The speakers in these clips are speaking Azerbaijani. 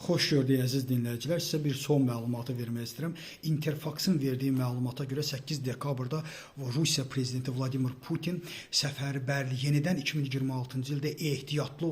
Xoş gördük, əziz dinləyicilər. Sizə bir son məlumatı vermək istəyirəm. Interfaxın verdiyi məlumata görə 8 dekabrda Rusiya prezidenti Vladimir Putin səfərbərlik yenidən 2026-cı ildə ehtiyatlı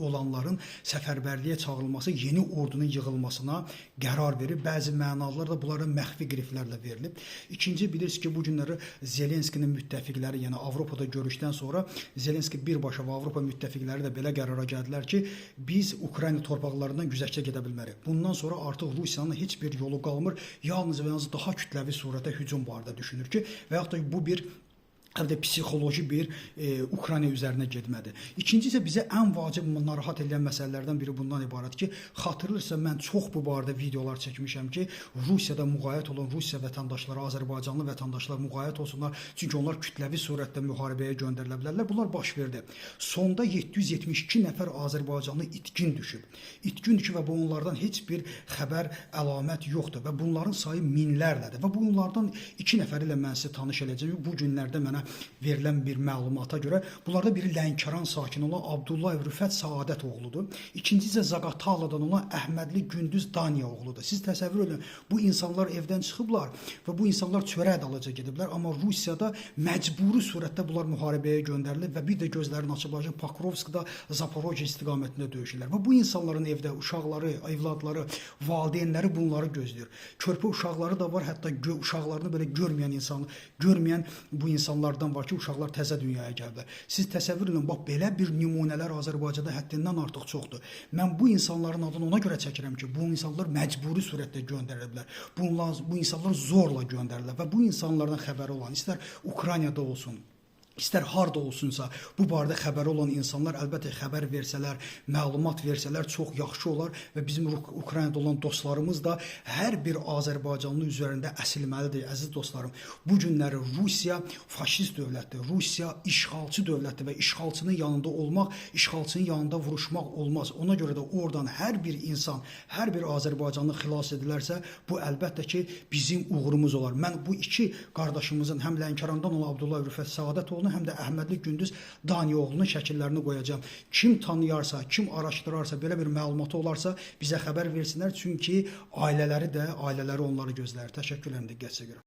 olanların səfərbərliyə çağırılması, yeni ordunun yığılmasına qərar verib. Bəzi mənalar da bunlara məxfi qriflərlə verilib. İkinci, bilirsiniz ki, bu günləri Zelenskinin müttəfiqləri, yəni Avropada görüşdən sonra Zelenski birbaşa və Avropa müttəfiqləri də belə qərara gəldilər ki, biz Ukrayna torpaqlarından güzəştə gedə bilmərik. Bundan sonra artıq Rusiyanın heç bir yolu qalmır. Yalnız və yalnız daha kütləvi surətdə hücum barədə düşünür ki, və yaxud da bu bir həm də psixoloji bir Ukrayna üzərinə getmədir. İkinci isə bizə ən vacib narahat edən məsələlərdən biri bundan ibarət ki, xatırlayırsa, mən çox bu barədə videolar çəkmişəm ki, Rusiyada müğayət olan Rusiya vətəndaşları, Azərbaycanlı vətəndaşlar müğayət olsunlar, çünki onlar kütləvi surətdə müharibəyə göndərilə bilərlər. Bunlar baş verdi. Sonda 772 nəfər azərbaycanlı itkin düşüb. İtkin düşüb və bu onlardan heç bir xəbər, əlamət yoxdur və bunların sayı minlərlədir və bunlardan 2 nəfəri ilə mən sizi tanış eləyəcəm. Bu günlərdə mənə verilən bir məlumata görə bunlarda biri Lənkəran sakini olan Abdullayev Rüfət Saadət oğludur. İkincisi isə Zaqataladan olan Əhmədli Gündüz Daniya oğludur. Siz təsəvvür edin, bu insanlar evdən çıxıblar və bu insanlar çörək dalınca gediblər, amma Rusiyada məcburi surətdə bunlar müharibəyə göndərilib və bir də gözlərini açıblar ki, Pokrovskda Zaporojye istiqamətində döyüşürlər. Və bu insanların evdə uşaqları, evladları, valideynləri bunları gözləyir. Körpə uşaqları da var, hətta uşaqlarını belə görməyən insan, görməyən bu insanlardan var ki, uşaqlar təzə dünyaya gəliblər. Siz təsəvvür edin, bax belə bir nümunələr Azərbaycanda həddindən artıq çoxdur. Mən bu insanların adını ona görə çəkirəm ki, bu insanlar məcburi surətdə göndəriliblər. Bu insanlar zorla göndəriliblər və bu insanlardan xəbəri olan istər Ukraynada olsun, İstər harda olsunsa, bu barədə xəbəri olan insanlar əlbəttə xəbər versələr, məlumat versələr çox yaxşı olar və bizim Ukraynada olan dostlarımız da hər bir azərbaycanlı üzərində əsilməlidir, əziz dostlarım. Bu günləri Rusiya faşist dövlətdir, Rusiya işğalçı dövlətdir və işğalçının yanında olmaq, işğalçının yanında vuruşmaq olmaz. Ona görə də oradan hər bir insan, hər bir azərbaycanlı xilas edilərsə, bu əlbəttə ki, bizim uğurumuz olar. Mən bu iki qardaşımızın, həm Lənkərandan olan Abdullah Rüfət Səadətoğlu, həm də Əhmədli Gündüz Daniyoğlunun şəkillərini qoyacağam. Kim tanıyarsa, kim araşdırarsa, belə bir məlumatı olarsa bizə xəbər versinlər. Çünki ailələri də, ailələri onları gözləyir. Təşəkkür edirəm diqqətinizə görə.